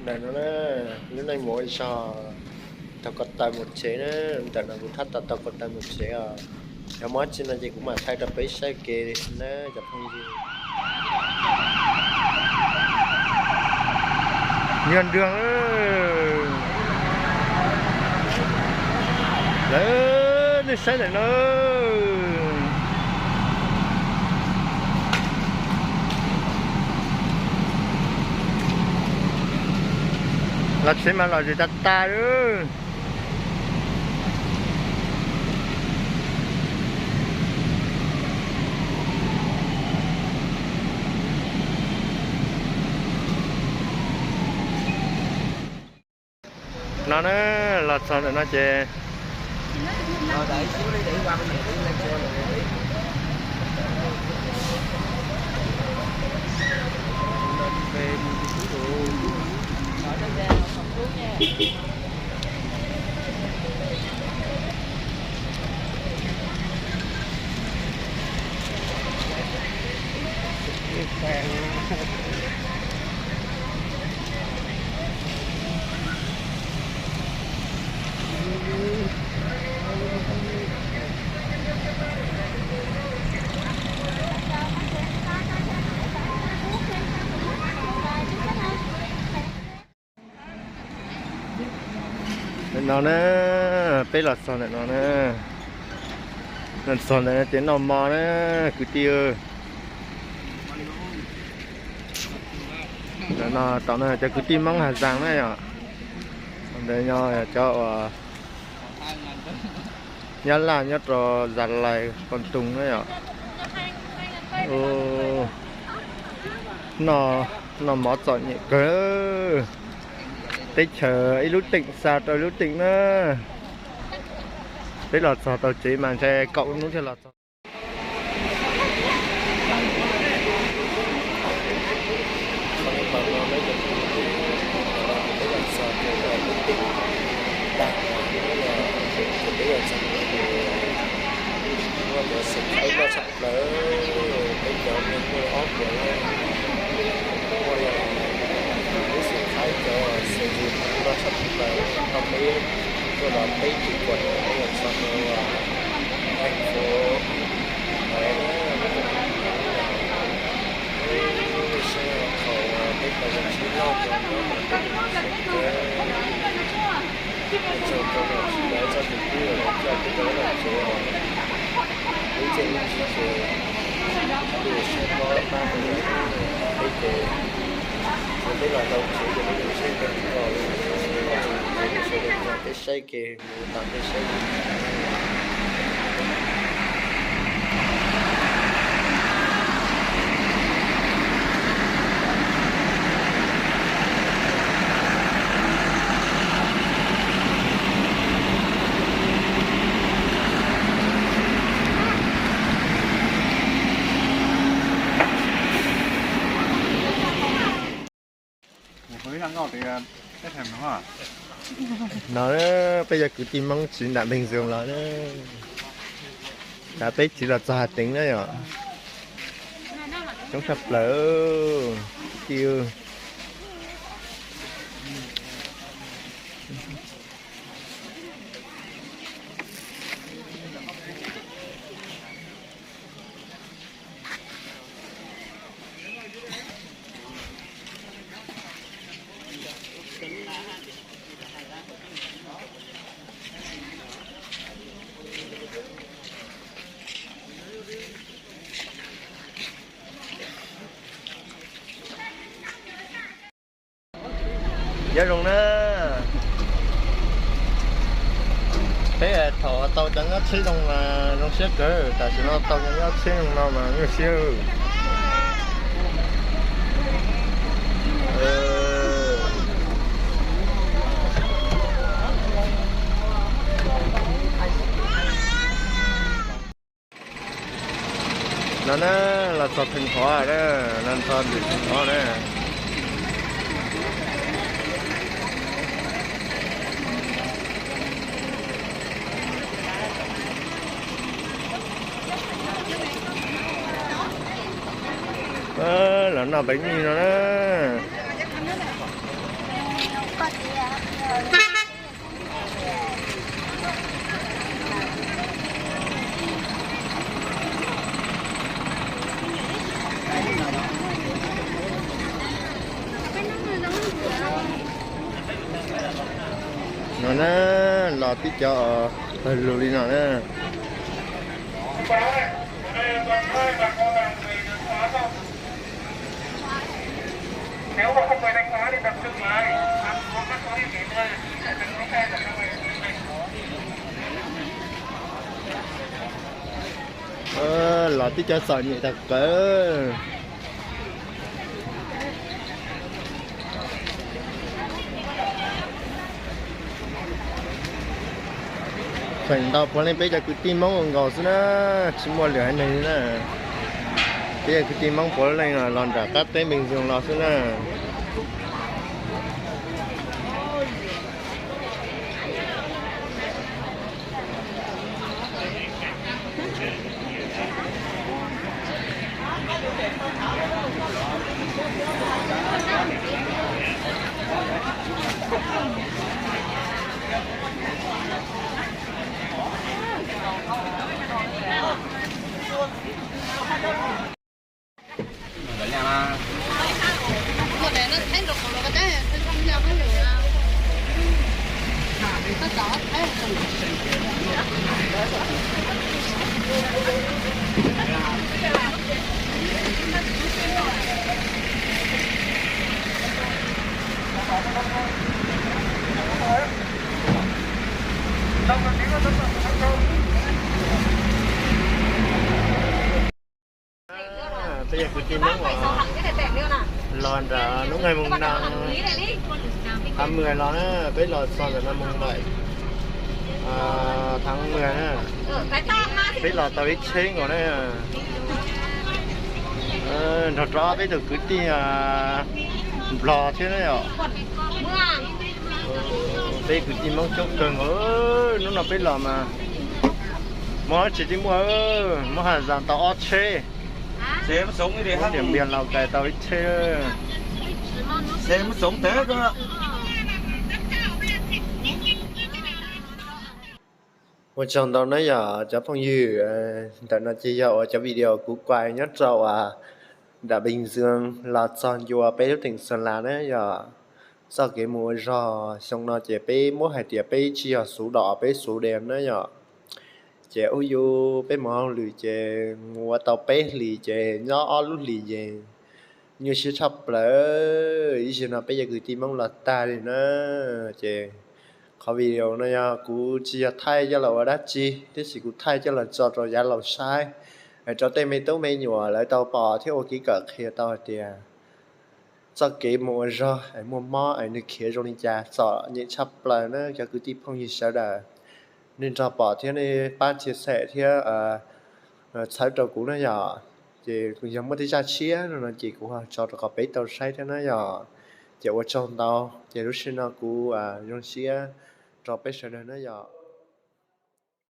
Ntawm no na, lub neej mus ua zog, taug ko taw mus tsev na, ntawm no kuv thab tau taug ko taw mus tsev os. Yog muaj dab tsi no ces kuv mam thaij rau peb saib ke na cov phooj ywg. Nyob nroog lawm, nej saib ntawm no. Los tsev mas lom zem tas tas. No na, los txog ntawm no ces Ntawm no na, peb los txog ntawm no na, los txog ntawm no ces noj mov na kwv tij. Ntawm no tom no cov kwv tij Hmoob Haj Zaas na yom, ntawm no cov uas Nyab Laj nyob rau Zas Lais, Pos Toos na yom. Noj mov txom nyem kawg, teb chaws ib lub teem xa rau ib lub teem na. Peb los txog tau tsev mas ntshe kaum hnub thiaj los txog. Muaj cov xim khaib loj tshaj plaws, peb cov neeg muaj ob puas leej, muaj yog lub xim khaib cov xim loj tshaj plaws, tau peb tuaj los peb chim puas peb los txog rau thành phố Huế, sab thaum peb cov neeg tsis loj no nyob mas peb tseem tsis tau txog tus tub los coj peb rau lub tsev, lub tsev lub tsis ces tus siab pob tab peb ces, ces peb los tau tsev ces peb tus siab kawg nkaus li, ces peb sawv daws peb saib kev mus tas peb saib. No peb cov kwv tij Hmoob tsiv nram Npeeg Zoo los na, tas peb tsiv los txog Hà Tĩnh na yom. Coob tshaj plaws, kwv tij. Nyob zoo na, peb thaum tau cov nyob tsheb zoo mas zoo siab kawg, tam sim no tau cov nyob tsheb zoo no mas nyuaj siab. No na, los txog Theej Thov na, los txog ntim Theej Thov na. Los noj peev nyuj no na. No na, los tib co tawg lug li no na. Los tib co txom nyem tag kawg. Feem ntau puav leej peb cov kwv tij Hmoob ua nkaus xwb na, tsis muaj lwm haiv neeg li na. Peb cov kwv tij Hmoob puav leej los nram qab teb Npeej Zoo los xwb na. Peb yog kwv tij Hmoob uas los nram lub ngày mùng năm tháng mười los na, peb los txog ntawm no mùng bảy tháng mười na, peb los tau ib tsheb nkaus na. Nrog rau peb tug kwv tij Nplog thiab na yom. Peb kwv tij Hmoob coob kawg nkaus, hnub no peb los mas mob tsis tib muaj, muab has zas tau ob tsheb, muab niam npiag Laus Kais tau ib tsheb. Ua tsaug ntau na yom cov phooj ywg, ntawm no ces yog uas cov video kuv kuaj nyob rau uas nram Bình Dương los txog ncua peb lub teem Sơn La na yom. Txoj kev mus ua zog xyoo no ces peb muab hais tias peb tsis yog xuv dom, peb xuv đèn na yom. Ces ub yus peb mus hauj lwm ces mus ua tau peb hlis ces nyob ob lub hlis ces nyuaj siab tshaj plaws. Ib zaug no peb cov kwv tij Hmoob los tag li na, ces qhov video no yog kuv tsis yog thaij coj los ua dab tsi, tiam sis kuv thaij coj los tso rau yav laus saib, rau tej me tub me nyuam lawv tau pom thiab ua kev kawm qhia tau hais tias txoj kev mus ua zog es muaj mob es nws khiav zoo li cas, txom nyem tshaj plaws na cov kwv tij phooj ywg sawv daws. Nej nrog pom thiab nej pab chia sẻ thiab txhawb rau kuv na yom. Ces yog muaj tej zaj tshiab no ces kuv ho tso rau kom peb tau saib thiab na yom. Ces ua tsaug ntau, ces lub sij hawm no kuv zoo siab rau peb sawv daws na yom.